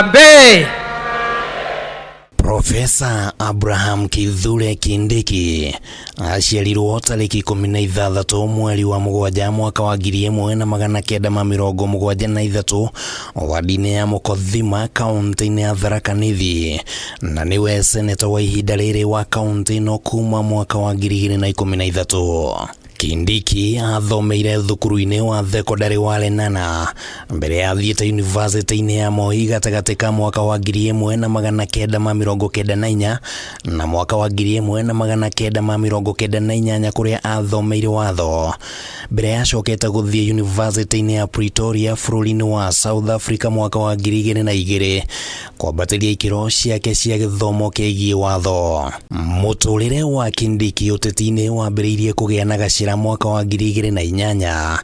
Harambee! Profesa Abraham Kithure Kindiki aciarirwo tarĩki 16 mweri wa 7 mwaka wa 1973 wadi-inĩ ya Mũkothima kaũntĩ-inĩ ya Tharaka Nithi, na nĩwe seneta wa ihinda rĩrĩ wa kaũntĩ ĩno kuma mwaka wa 2013. Kindiki athomeire thukuru-inĩ wa thekondarĩ wa Lenana mbere ya athiĩte yunivasĩtĩ-inĩ ya Moi gatagatĩ ka mwaka wa 1994 na mwaka wa 1998 kũrĩa athomeire watho mbere ya acokete gũthiĩ yunivasĩtĩ-inĩ ya Pretoria bũrũri-inĩ wa South Africa mwaka wa 2002 kwambatĩria ikĩro ciake cia gĩthomo kĩgiĩ watho. Mũtũrĩre wa Kindiki ũteti-inĩ wambĩrĩirie kũgĩa na gacĩra mwaka wa 2008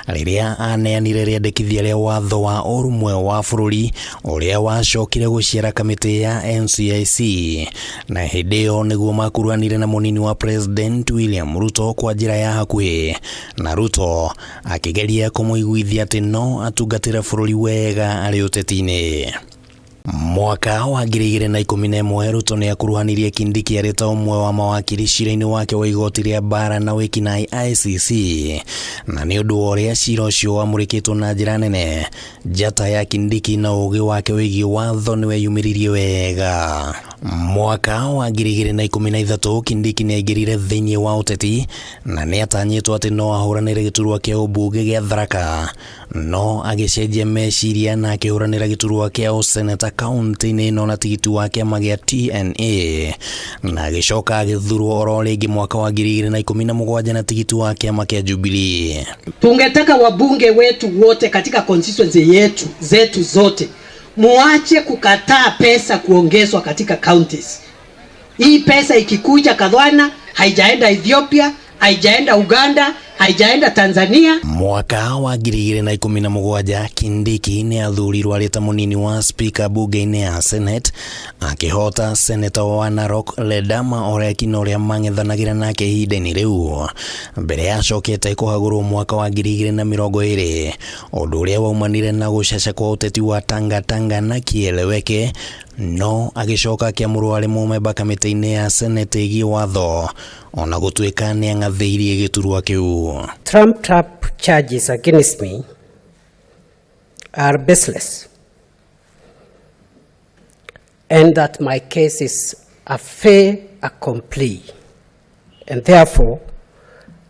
rĩrĩa aneanire rĩandĩkithia rĩa watho wa ũrũmwe wa bũrũri ũrĩa wacokire gũciara kamĩtĩ ya NCIC, na hĩndĩ ĩyo nĩguo makuruhanire na mũnini wa President William Ruto kwa njĩra ya hakuhĩ, na Ruto akĩgeria kũmũiguithia atĩ no atungatĩre bũrũri wega arĩ ũteti-inĩ. Mwaka wa 2011 Ruto nĩ akuruhanirie Kindiki arĩ ta ũmwe wa mawakiri cira-inĩ wake wa igoti rĩa mbara na wĩkinaĩ ICC, na nĩ ũndũ wa ũrĩa cira ũcio wamũrĩkĩtwo na njĩra nene, njata ya Kindiki na ũũgĩ wake wĩgiĩ watho nĩ weyumĩririe wega. Mwaka wa 2013 Kindiki nĩ aingĩrire thĩinĩ wa ũteti na nĩ atanyĩtwo atĩ no ahũranĩre gĩturwa kĩa ũmbunge gĩa Tharaka, no agĩcenjia meciria na akĩhũranĩra gĩturwa kĩa ũseneta kaũntĩ-inĩ ĩno na tigiti wa kĩama gĩa TNA, na agĩcoka agĩthurwo oro rĩngĩ mwaka wa 2017 na tigiti wa kĩama kĩa Jubilee. Tungetaka wabunge wetu wote katika constituency yetu zetu zote muache kukataa pesa kuongezwa katika counties. Hii pesa ikikuja Kathwana haijaenda Ethiopia, haijaenda Uganda, haijaenda Tanzania. Mwaka wa 2017 Kindiki nĩ athurirwo arĩ ta mũnini wa speaker bunge-inĩ ya Senate, akĩhota seneta wa Narok Ledama Olekina ũrĩa mang'ethanagĩra nake ihinda-inĩ rĩu, mbere ya acokete kũhagũrwo mwaka wa 2020, ũndũ ũrĩa waumanire na gũcaca kwa ũteti wa Tanga Tanga na Kieleweke, no agĩcoka akĩamũrwo arĩ mũmemba kamĩtĩ-inĩ ya Senate ĩgiĩ watho ona gũtuĩka nĩ ang'athĩirie gĩturwa kĩu. Trump trap charges against me are baseless and that my case is a fait accompli and therefore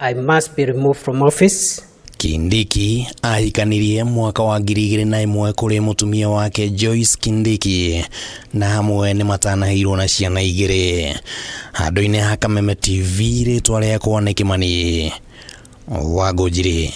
I must be removed from office. Kindiki ahikanirie mwaka wa 2001 kũrĩ mũtumia wake Joyce Kindiki, na hamwe nĩ matanaheirwo na ciana igĩrĩ. Handũ-inĩ ha Kameme TV, rĩtwa rĩakwa nĩ Kĩmani Wangũnjiri.